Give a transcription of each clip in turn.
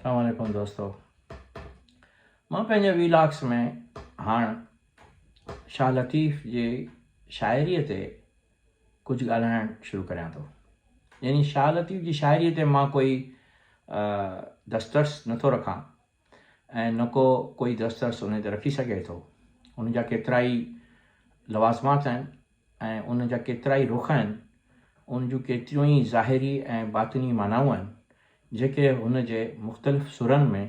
السلام عليڪم دوستو مان پنهنجي ويلاگس ۾ هاڻ شاهه لطيف جي شاعري تي ڪجهه ڳالهائڻ شروع ڪريان ٿو يعني شاهه لطيف جي شاعري تي مان ڪوئي دسترس نٿو رکان ۽ نه ڪو ڪوئي دسترس ان تي رکي سگهي ٿو ان جا ڪيترائي لوازمات آهن ۽ ان جا ڪيترائي رخ آهن، ان جون ڪيتريون ئي ظاهري ۽ باطني معنائون آهن، جيڪي هن جي مختلف سرن ۾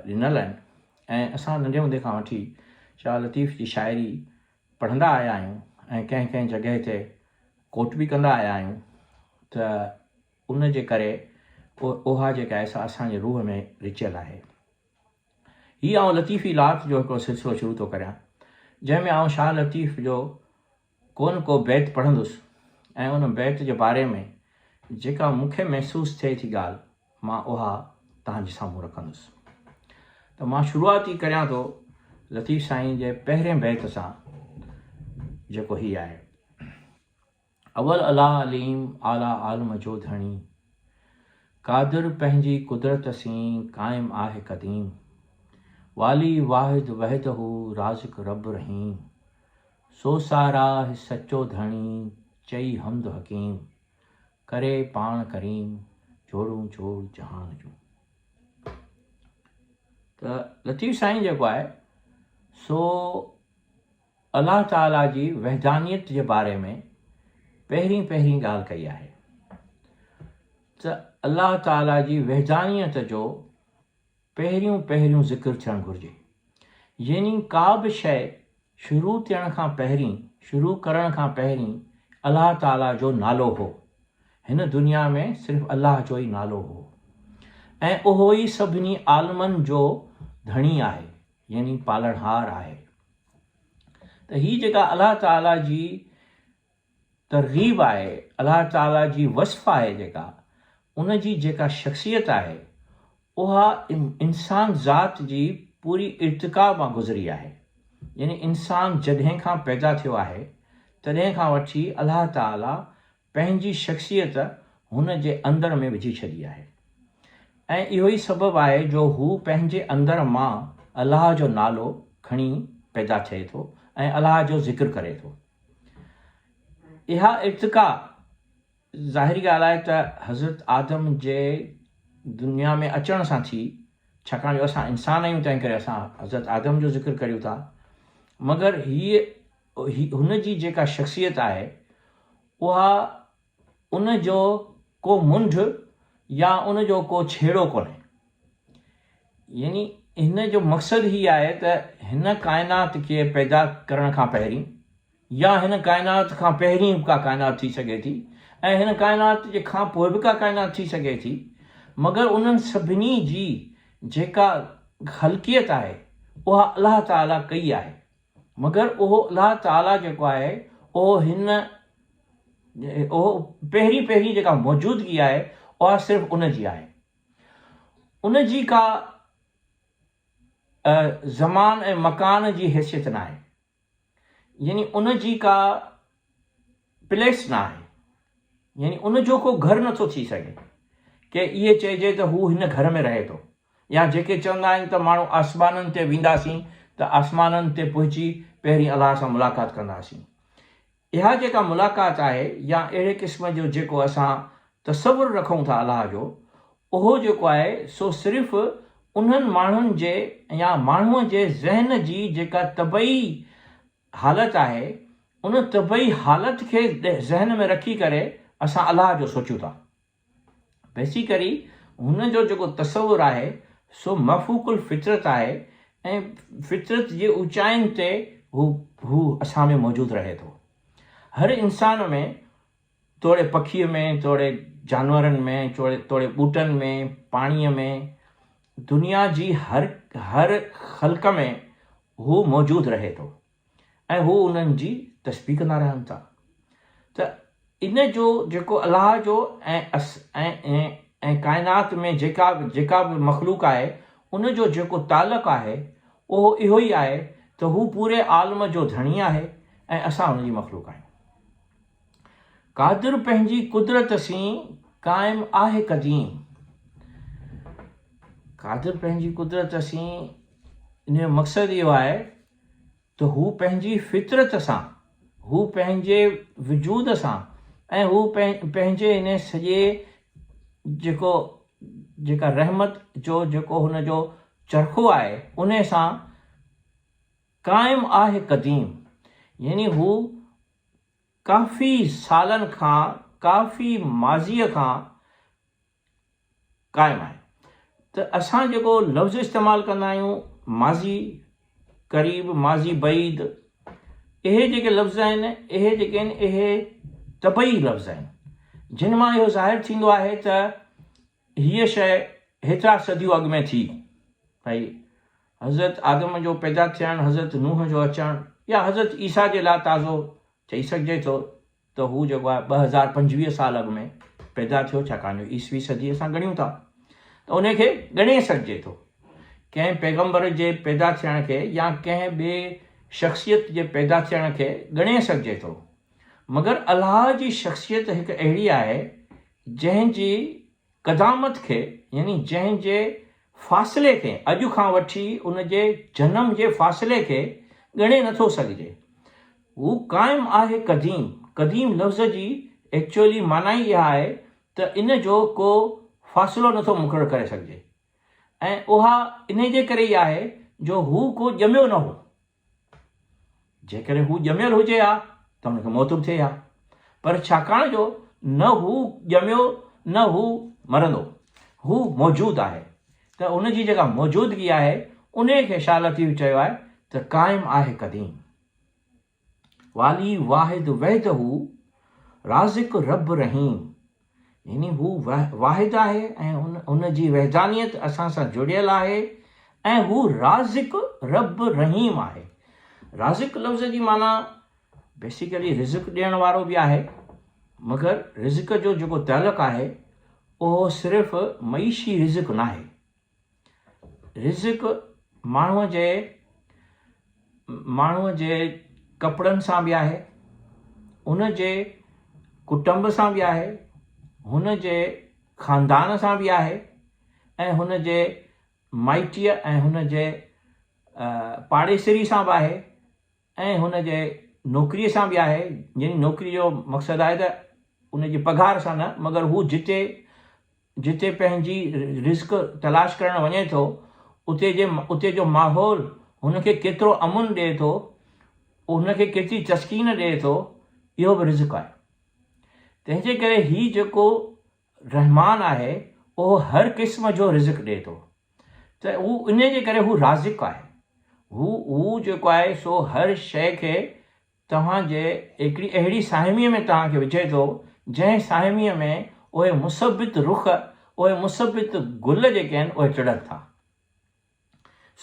ڏنل آهن ۽ اسان ننڍي هوندي کان وٺي شاهه لطيف جي شاعري پڙهندا آيا آهيون ۽ ڪنهن ڪنهن جڳهه تي ڪوٽ به ڪندا آيا آهيون ته ان جي ڪري اها جيڪا آهي سا اسان جي روح ۾ رچيل آهي. هي آئون لطيفي لات جو هڪڙو سلسلو شروع ٿو ڪريان، جنهن ۾ آئون شاهه لطيف جو ڪو نه ڪو بيت پڙهندس ۽ ان بيت جي باري ۾ جيڪا مون کي محسوس ٿئي ٿي ڳالهه، مان اها توهان جي سامهون رکندس. ته مان شروعات ئي ڪريان ٿو لطيف سائين جي پهرين بيت سان، جيڪو هي آهي. اول الله عليم اعليٰ عالم جو ڌڻي، قادر پنهنجي قدرت سين قائم آهه قديم، والي واحد وحده رازق رب رحيم، سو ساراهه سچو ڌڻي چئي حمد حڪيم، ڪري پاڻ ڪريم جوڙون جوڙ جهان جون. ته لطيف سائين جيڪو آهي سو الله تعاليٰ جي وحدانيت جي باري ۾ پهرين پهرين ڳالهه ڪئي آهي ته الله تعاليٰ جي وحدانيت جو پهريون پهريون ذڪر ٿيڻ گهرجي يعني ڪا به شيء شروع ٿيڻ کان پهرين شروع ڪرڻ کان پهرين الله تعاليٰ جو نالو هو هن دنيا ۾ صرف الله جو ئي نالو هو ۽ اهو ئي سڀني عالمن جو ڌڻي آهي يعني پالڻهار آهي ته هي جيڪا الله تعاليٰ جي ترغيب آهي، الله تعاليٰ جي وصف آهي جيڪا ان جي جيڪا شخصيت آهي اها انسان ذات جي پوري ارتقا مان گذري آهي يعني انسان جڏهن کان پيدا ٿيو آهي تڏهن کان وٺي الله تعاليٰ پنهنجي شخصيت هن جي اندر ۾ وجهي ڇڏي آهي ۽ اهو ئي سبب آهي جو هو پنهنجي اندر مان الله جو نالو کڻي پيدا ٿئي ٿو ۽ الله جو ذڪر ڪري ٿو. اها ارتقا ظاهري ڳالهه آهي ته حضرت آدم جي دنيا ۾ اچڻ سان ٿي، ڇاڪاڻ جو اسان انسان آهيون تنهن ڪري اسان حضرت آدم جو ذڪر ڪريون ٿا، مگر هيء هن جي جيڪا شخصيت آهي اها ان جو ڪو منڍ يا ان جو ڪو ڇيڙو ڪونهي. يعني هن جو مقصد هي آهي ته هن ڪائنات کي پيدا ڪرڻ کان پهرين يا هن ڪائنات کان پهرين به ڪا ڪائنات ٿي سگهي ٿي ۽ هن ڪائنات جي کان پوء به ڪا ڪائنات ٿي سگهي ٿي مگر انهن سڀني جي جيڪا خلقيت آهي اها الله تعاليٰ ڪئي آهي. مگر اهو الله تعاليٰ جيڪو آهي اهو هن اهو پهرين پهرين جيڪا موجودگي آهي اها صرف ان جي آهي ان جي ڪا زمان ۽ مڪان جي حيثيت ناهي يعني ان جي ڪا پليس نه آهي يعني ان جو ڪو گهر نٿو ٿي سگهي ڪي اهي چئجي ته هو هن گهر ۾ رهي ٿو يا جيڪي چوندا آهن ته ماڻهو آسمانن تي وينداسين ته آسمانن تي پهچي پهرين الله سان ملاقات ڪنداسين. اها جيڪا ملاقات آهي يا اهڙي قسم جو جيڪو اسان تصور رکون ٿا الله جو اهو جيڪو آهي سو صرف انهن ماڻهن جي يا ماڻهوء جي ذهن جي جيڪا طبعي حالت آهي ان طبعي حالت کي ذهن ۾ رکي ڪري اسان الله جو سوچيون ٿا. بيسيڪلي هن جو جيڪو تصور آهي سو مفوق الفطرت آهي ۽ فطرت جي اوچائين تي هو هو اسان ۾ موجود رهي ٿو. هر انسان ۾ توڙي پکيء ۾ توڙي جانورن ۾ توڙي ٻوٽن ۾ پاڻيء ۾ دنيا جي هر هر خلق ۾ هو موجود رهي ٿو. ۽ هو انهن جي تسبيح ڪندا رهن ٿا ته ان جو جيڪو الله جو ۽ ۽ ڪائنات ۾ جيڪا جيڪا به مخلوق آهي ان جو جيڪو تعلق آهي اهو اهو ئي آهي ته هو پوري عالم جو ڌڻي آهي ۽ اسان ان جي مخلوق آهيون. قادر پنهنجي قدرت سين قائم آهي قديم. قادر پنهنجي قدرت سين ان جو مقصد اهو آهي ته هو پنهنجي فطرت سان، هو پنهنجي وجود سان ۽ هو پنهنجي ان سڄي جيڪو جيڪا رحمت جو جيڪو هن جو چرخو آهي ان سان قائم آهي قديم يعني هو ڪافي سالن کان ڪافي ماضيء کان قائم آهي ته اسان جيڪو لفظ استعمال ڪندا آهيون ماضي قريب ماضي بعيد اهي جيڪي لفظ آهن اهي جيڪي آهن اهي طبعي لفظ آهن جن مان اهو ظاهر ٿيندو آهي ته هيء شيء هيترا صديون اڳ ۾ ٿي ڀئي حضرت آدم جو پيدا ٿيڻ حضرت نوح جو اچڻ يا حضرت عيسيٰ جي لاء تازو چئي سگهجي ٿو ته هو جيڪو آهي 2025 سال اڳ ۾ پيدا ٿيو ڇاڪاڻ جو عيسوي صدي اسان ڳڻيون ٿا ته ان کي ڳڻي سگهجي ٿو. ڪنهن پيغمبر جي پيدا ٿيڻ کي يا ڪنهن ٻي شخصيت جي پيدا ٿيڻ کي ڳڻي سگهجي ٿو مگر الله جي شخصيت هڪ اهڙي آهي جنهن جي قدامت کي يعني جنهن جي فاصلي کي اڄ کان وٺي ان جي جنم جي فاصلي کي ڳڻي نٿو سگهجي. هو قائم آهي قديم، قديم لفظ جي ايڪچوئلي معنيٰ ئي اها آهي ته ان جو ڪو فاصلو نٿو مقرر ڪري سگهجي ۽ اها انهي جي ڪري ئي آهي جو هو ڪو ڄميو نه هو. جيڪڏهن هو ڄميل هجي ها ته هن کي موت به ٿئي ها، پر ڇاڪاڻ جو نه هو ڄميو نه هو مرندو، هو موجود آهي ته ان جي جيڪا موجودگي آهي انهي کي شاهه لطيف چيو آهي ته قائم آهي قديم. والي واحد وحده رازق رب رحيم يعني هو واحد آهي ۽ ان جي وحدانيت اسان سان جڙيل آهي ۽ هو رازق رب رحيم آهي. رازق لفظ جي معنيٰ بيسيڪلي رزق ڏيڻ وارو به آهي مگر رزق جو جيڪو تعلق آهي اهو صرف معيشي رزق ناهي. رزق ماڻهوء جي ماڻهوء جي ڪپڙن سان به آهي، ان جي ڪٽنب سان به آهي، هن جي خاندان سان به آهي ۽ هن جي مائٽيء ۽ هن جي پاڙيسري سان به آهي ۽ هن جي نوڪريء سان به آهي، يعني نوڪريء جو مقصد آهي ته ان جي پگهار سان نه مگر هو جتي جتي پنهنجي رزق تلاش ڪرڻ وڃي ٿو اتي جي اتي جو ماحول هن کي ڪيترو امن ڏئي ٿو، هن کي ڪيتري تسڪين ڏئي ٿو، اهو به رزق آهي. تنهن جي ڪري هي جيڪو رحمان آهي اهو هر قسم جو رزق ڏئي ٿو ته هو انهي جي ڪري هو رازق آهي. هو هو جيڪو آهي سو هر شيء کي توهان جي هڪڙي اهڙي ساهميء ۾ توهان کي وجهي ٿو، جنهن ساهميء ۾ اهي مثبت رخ، اهي مثبت گل جيڪي آهن، اهي ٽڙن ٿا.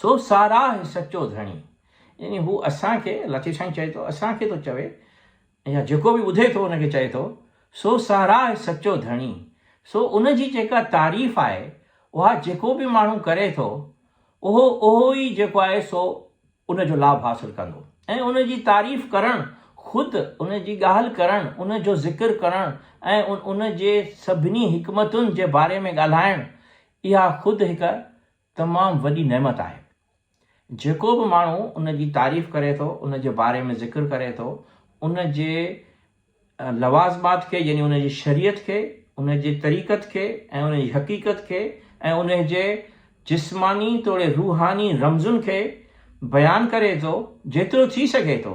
سو ساراهه سچو ڌڻي. يعني هو اسان کي، لطيف سائين چئي ٿو، اسان کي ٿو چوي يا جيڪو به ٻڌي ٿو ان کي چئي ٿو، سو ساراهه سچو ڌڻي. سو ان جي جيڪا تعريف آهي، اها جيڪو به ماڻهو ڪري ٿو، اهو اهو ئي جيڪو آهي سو ان جو لاڀ حاصل ڪندو ۽ ان جي تعريف ڪرڻ، خود ان جي ڳالهه ڪرڻ، ان جو ذڪر ڪرڻ ۽ ان جي سڀني حڪمتن جي باري ۾ ڳالهائڻ اها خود هڪ تمام وڏي نعمت آهي. جيڪو به ماڻهو ان جي تعريف ڪري ٿو، ان جي باري ۾ ذڪر ڪري ٿو، ان جي لوازمات کي يعني ان جي شريعت کي، ان جي طريقت کي ۽ ان جي حقيقت کي ۽ ان جي جسماني توڙي روحاني رمزن کي بيان ڪري ٿو جيترو ٿي سگهي ٿو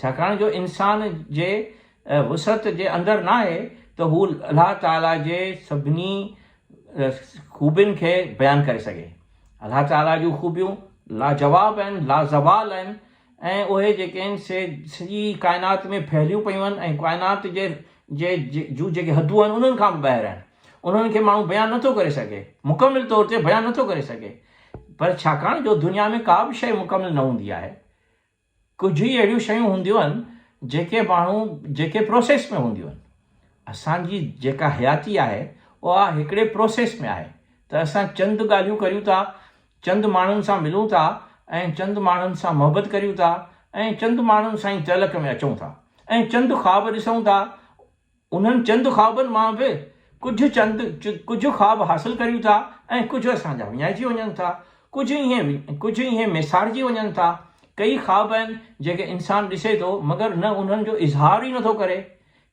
ڇاڪاڻ جو انسان جي وسعت جي اندر ناهي ته هو الله تعاليٰ جي سڀني خوبين کي بيان ڪري سگهي. الله تعاليٰ جون خوبيون لاجواب آهن، لازوال آهن ۽ اهي جيڪي آهن سي سڄي ڪائنات ۾ ڦهليون پيون آهن ۽ ڪائنات جي جي جون جيڪي حدون آهن انهن کان به ٻاهر آهن انهن کي ماڻهو بيان نٿو ڪري سگهي مڪمل طور تي بيان نٿو ڪري سگهي پر ڇاڪاڻ جو دنيا ۾ ڪا به شيء مڪمل نه هوندي آهي ڪجهه ئي اهڙيون شيون هونديون آهن جيڪي ماڻهو جيڪي پروسيس ۾ هونديون آهن اسان جي جيڪا حياتي آهي اها هڪڙي پروسيس ۾ آهي ته اسان چند ڳالهيون ڪريون ٿا چند ماڻهن سان ملون ٿا ۽ چند ماڻهن سان محبت ڪريون ٿا ۽ چند ماڻهن سان ئي تعلق ۾ اچون ٿا ۽ چند خواب ڏسون ٿا انهن چند خوابن مان به ڪجهه چند ڪجهه خواب حاصل ڪريون ٿا ۽ ڪجهه اسان جا وڃائجي وڃن ٿا، ڪجهه ائين ڪجهه ائين ميسارجي وڃن ٿا. ڪئي خواب آهن جيڪي انسان ڏسي ٿو مگر نه انهن جو اظهار ئي نٿو ڪري.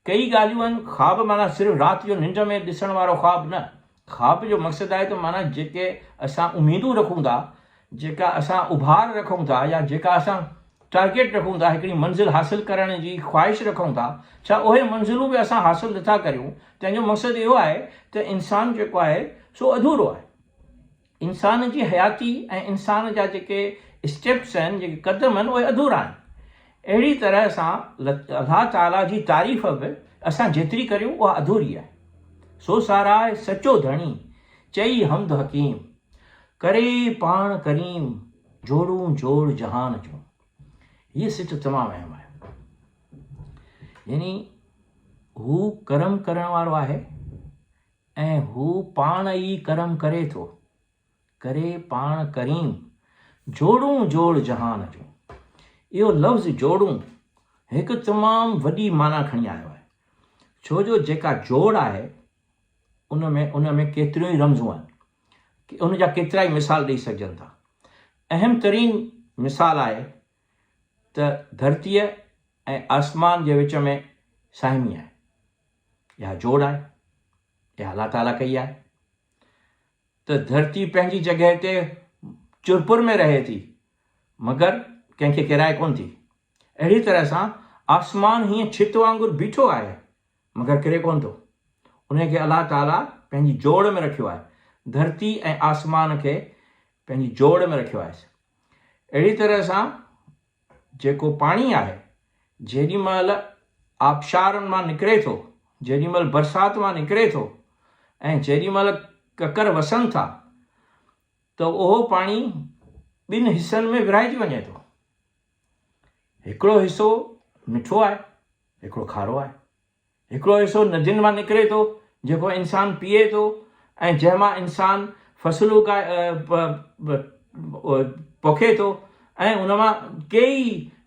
ڪئي ڳالهيون آهن خواب معنيٰ صرف رات جو ننڊ ۾ ڏسڻ وارو خواب نه، خواب جو مقصد آهي ته معنيٰ جيڪي اسان اميدون رکون ٿا، جيڪا اسان اڀار رکون ٿا يا جيڪا اسان ٽارگيٽ رکون ٿا، هڪڙي منزل حاصل ڪرڻ جي خواهش رکون ٿا، ڇا اهي منزلون به اسان حاصل نٿا ڪريون؟ تنهن جو مقصد اهو آهي ته انسان جيڪو آهي سو اڌورو آهي. انسان جي حياتي ۽ انسان جا جيڪي اسٽيپس آهن، جيڪي قدم آهن، اهي اڌورا آهن. اهڙي طرح سان الله تعاليٰ جي تعريف به اسان جيتري ڪريون اها اڌوري آهي. سو ساراهه سچو ڌڻي، چئي حمد حڪيم، ڪري پاڻ ڪريم، جوڙون جوڙ جهان جون. هيء سٽ تمام اهم آهي. يعني هو ڪرم ڪرڻ وارو آهي ۽ هو پاڻ ئي ڪرم ڪري ٿو. ڪري پاڻ ڪريم، جوڙون جوڙ جهان جون. اهو لفظ جوڙون هڪ تمام وڏي معنيٰ کڻي آيو آهي. ڇو جو جيڪا جوڙ آهي ان ۾ ان ۾ ڪيتريون ئي رمزون آهن. ان جا ڪيترائي مثال ڏئي سگهجن ٿا. اهم ترين مثال آهي ته ڌرتيء ۽ آسمان جي وچ ۾ ساهمي آهي. اها جوڙ آهي، اها الله تعاليٰ ڪئي آهي ته ڌرتي پنهنجي جڳهه تي چرپر ۾ رهي ٿي مگر ڪنهن کي ڪيرائي ڪونه ٿي. اهڙي طرح سان آسمان هيئن ڇت وانگر بيٺو آهي مگر ڪري ڪونه ٿو. انهي کي الله تعاليٰ پنهنجي جوڙ ۾ رکيو آهي. ڌرتي ۽ آسمان کي پنهنجي جوڙ ۾ رکيو آهي. اهڙي طرح سان جيڪو پاڻي آهي، جيڏي مهل آبشارن مان نڪري ٿو، جيڏي مهل برسات مان نڪري ٿو ۽ جيڏي مهل ڪڪر وسن ٿا ته اهو پاڻي ٻن حصن ۾ ورهائجي وڃي ٿو. هڪڙو حصو مٺو آهي، هڪڙو کارو آهي. هڪڙو حصو ندين مان نڪري ٿو، جيڪو انسان پيئي ٿو ۽ جنهن مان انسان فصل پوکي ٿو ۽ ان مان ڪيئي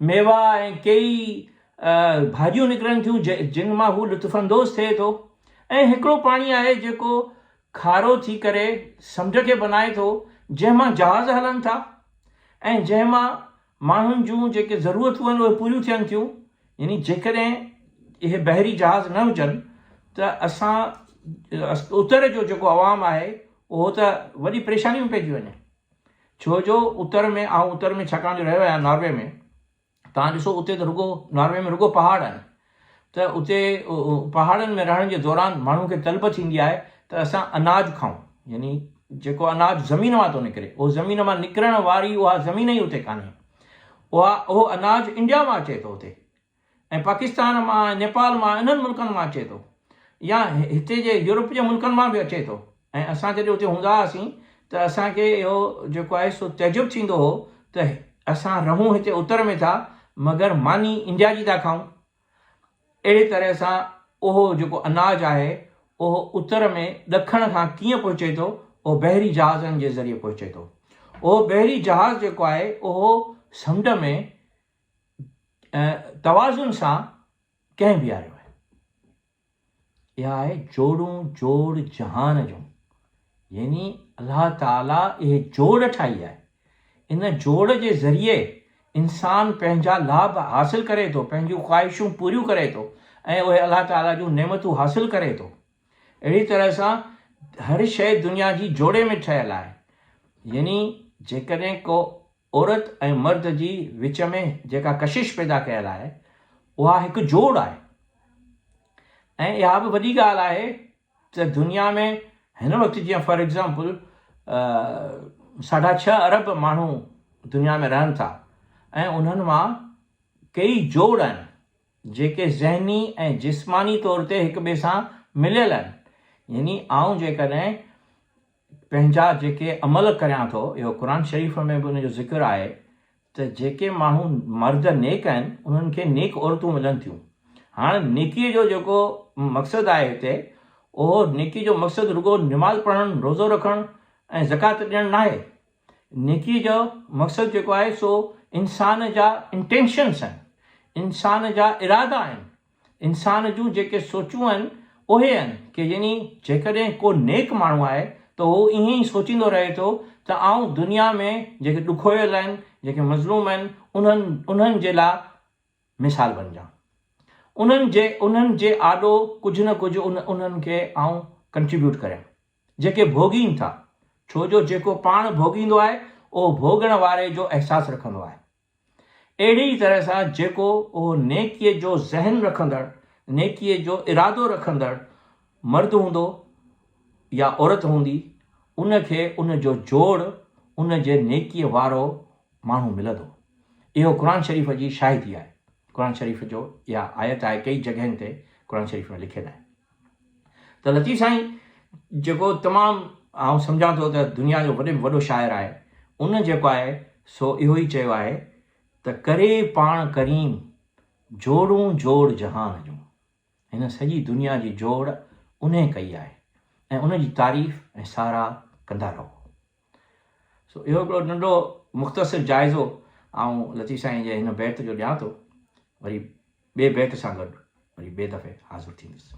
ميوا ۽ ڪيئي ڀاڄيون نڪرن ٿيون جن مان هو لطف اندوز ٿئي ٿو ۽ هڪڙو پاڻي آهي جيڪو کارو ٿي ڪري سمنڊ کي بنائي ٿو جنهن مان جهاز هلن ٿا ۽ جنهن مان ماڻهن جون جيڪي ضرورتون آهن اهي پوريون ٿين ٿيون يعني جيڪڏهن اهي بحري جهاز نه هجن ته اسان اتر جو جيڪو عوام آهي اهو ته وڏي پريشاني ۾ پئجي وڃي ڇو جو اتر ۾ آئون اتر ۾ ڇاڪاڻ جو رهيو آهيان ناروي ۾ تان ڏسو اتي ته رڳو ناروي ۾ رڳو پهاڙ آهن ته اتي پهاڙن ۾ رهڻ جي دوران ماڻهو کي طلب ٿيندي آهي ته اسان اناج کائون يعني جيڪو اناج زمين مان ٿو نڪري اهو زمين مان نڪرڻ واري اها زمين ئي اتي ڪانهي اها اهو اناج انڊيا مان اچي ٿو اتي ۽ پاڪستان مان ۽ نيپال مان انهن ملڪن مان اچي ٿو يا هتي جي يورپ جي ملڪن مان به اچي ٿو ۽ اسان جڏهن اتي هوندا هئاسين ته اسان کي اهو جيڪو آهي سو تعجب ٿيندو هو ته اسان رهون هتي اتر ۾ ٿا مگر ماني انڊيا جي ٿا کائون. اهڙي طرح سان اهو جيڪو اناج آهي اهو اتر ۾ ڏکڻ کان ڪيئن پهچي ٿو اهو بحري جهازن جي ذريعي پهچي ٿو. اهو بحري جهاز جيڪو آهي اهو سمنڊ ۾ توازن سان ڪنهن بيهاريو آهي. اها آهي جوڙون جوڙ جهان جون يعني الله تعاليٰ اهي جوڙ ٺاهي آهي ان جوڙ جي ذريعي انسان پنهنجا لاڀ حاصل ڪري ٿو پنهنجون خواهشون پوريون ڪري ٿو ۽ اهي الله تعاليٰ جون نعمتون حاصل ڪري ٿو اهڙي طرح سان هر شيء دنيا جي جوڙي ۾ ٺهيل آهي يعني جيڪڏهن ڪو عورت ۽ مرد جي وچ ۾ جيڪا ڪشش پيدا ڪيل آهي اها هڪ جوڙ آهي ۽ اها به وڏي ڳالهه آهي ته دنيا ۾ هن وقت جيئن فار ايگزامپل ساڍا ڇهه ارب ماڻهو دنيا ۾ رهن ٿا ۽ انهن مان ڪيئي جوڙ آهن جيڪي ذهني ۽ جسماني طور تي هڪ ٻئي سان مليل آهن يعني آئون جيڪڏهن پنهنجا جيڪي عمل ڪريان ٿو، اهو قرآن شريف ۾ به ان جو ذڪر آهي ته جيڪي ماڻهو مرد نيڪ آهن انهن کي نيڪ عورتون ملن ٿيون. هاڻ نيڪي جو جيڪو مقصد آهي هتي اهو نيڪي جو مقصد رڳو نماز پڙهڻ، روزو رکڻ ۽ زڪوات ڏيڻ ناهي. نيڪي جو مقصد جيڪو آهي سو انسان جا انٽينشنس آهن، انسان جا ارادا آهن، انسان جون جيڪي سوچون آهن اهي آهن ڪي يعني جيڪڏهن ڪو نيڪ ماڻهو آهي ته هو ائين ئي سوچيندو رهي ٿو ته آئون دنيا ۾ جيڪي ڏکويل آهن، جيڪي مظلوم آهن، انهن انهن جي لاء مثال بنجان. انهن جي انهن جي آڏو ڪجهه نه ڪجهه ان انهن کي آئون ڪنٽريبيوٽ ڪريان. جيڪي ڀوڳين ٿا. ڇو جو جيڪو پاڻ ڀوڳيندو آهي، اهو ڀوڳڻ واري جو احساس رکندو آهي. اهڙي ئي طرح سان جيڪو اهو نيڪيء جو ذهن رکندڙ، نيڪيء جو ارادو رکندڙ مرد هوندو يا عورت هوندي، ان کي ان جو جوڙ ان جي نيڪيء وارو ماڻهو ملندو. اهو قرآن شريف جي شاهدي آهي. قرآن شريف جو اها آيت آهي ڪئي جڳهين تي قرآن شريف ۾ لکيل آهي. ته لطيف سائين جيڪو تمام آئون سمجهان ٿو ته دنيا جو وڏي ۾ وڏو شاعر آهي ان جيڪو آهي سو اهو ئي چيو آهي ته ڪري پاڻ ڪريم جوڙون جوڙ جهان جون هن سڄي دنيا جي جوڙ انهي ڪئي آهي ۽ ان جي تعريف ۽ ساراهه ڪندا رهو. سو اهو هڪڙو ننڍو مختصر جائزو آئون لطيف سائين جي هن بيت جو ڏيان ٿو وري ٻئي بيت سان گڏ وري ٻئي دفعي حاضر ٿيندس.